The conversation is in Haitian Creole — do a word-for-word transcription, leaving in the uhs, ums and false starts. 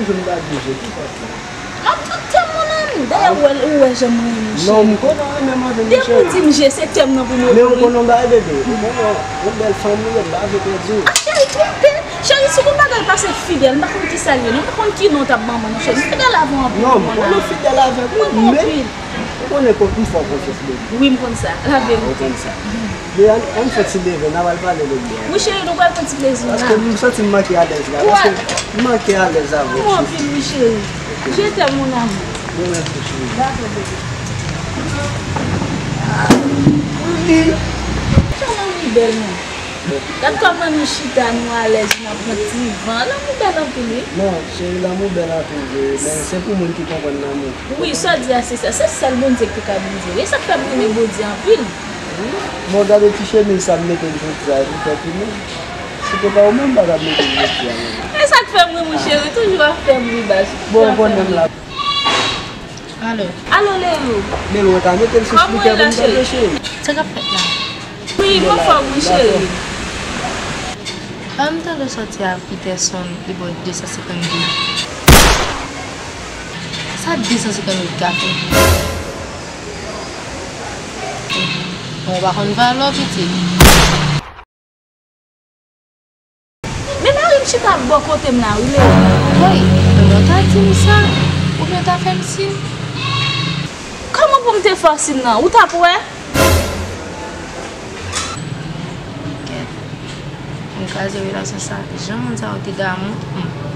M pa di je, ki fòt mwen? M ap tout tèm, mon ami. Dayè, ou wè, ou wè jan m renmen cheri. Non, m konnen w renmen m anpil, cheri. Depi w di m je, se tèm nan pou m reponn. Men ou konnen yon bagay, bebe. Ou konnen yon bèl fanm ou ye, m pa vle pèdi w. Ah, cheri, twonpe. Cheri, si w gon bagay pase fidèl, m pa konn ki sa l ye, non. M pa konn ki non w t ap ban mwen, non, cheri. M fidèl avè w anpil, mon ami. Non, m konnen w fidèl avè m, men ou konnen ke m fè w konfyans, bebe. Wi, m konn sa. La verite. Ou konn sa. Bebe, ann, ann fè ti leve, n a pral pale lòt bò. Wi, cheri, nou pral pran ti plezi n la. Paske m santi m manke alèz la. Paske m manke alèz avè w. Ou anpil, wi, cheri. Je t'aime, mon amour. Mwen menm tou, cheri. Dakò, bebe. Wi. Jan manmi bèl, non. Gad kòman nou chita, nou alèz, n ap pran ti van. Lanmou bèl anpil, wi. Non, cheri, lanmou bèl anpil vre, men se pou moun ki konprann lanmou. Wi, sa w di a, se sa. Se sèl Bondye ki te ka beni w. E sa k fè m renmen Bondye anpil. Bon, gade ti chemiz sa m mete l jodi a, li fè pi bèl. Si te pa ou menm, m pa t ap mete l jodi a, non. E sa k fè m renmen w, cheri, toujou ap fè m ri bas. Bon, ou konnen m la. Alo. Alo, Lelo. Lelo, ou ta mete l sou spikè pou m tande, cheri. Sa k ap fèt la? Wi, m anfòm, wi, cheri. An m tande w sòti a Peterson, li ba w de san senkant goud. Sa de san senkant goud ka fè? Bon, ou pa konn valè w, pitit. Men mari m chita bò kote m la, wi, Lelo. Hey, ou ta di m sa, oubyen w ta fè m siy? Kòman pou m te fè w siy nan? Ou t ap wè? Kèt. M kraze relasyon sa. Jan moun sa yo te damou. Hmm.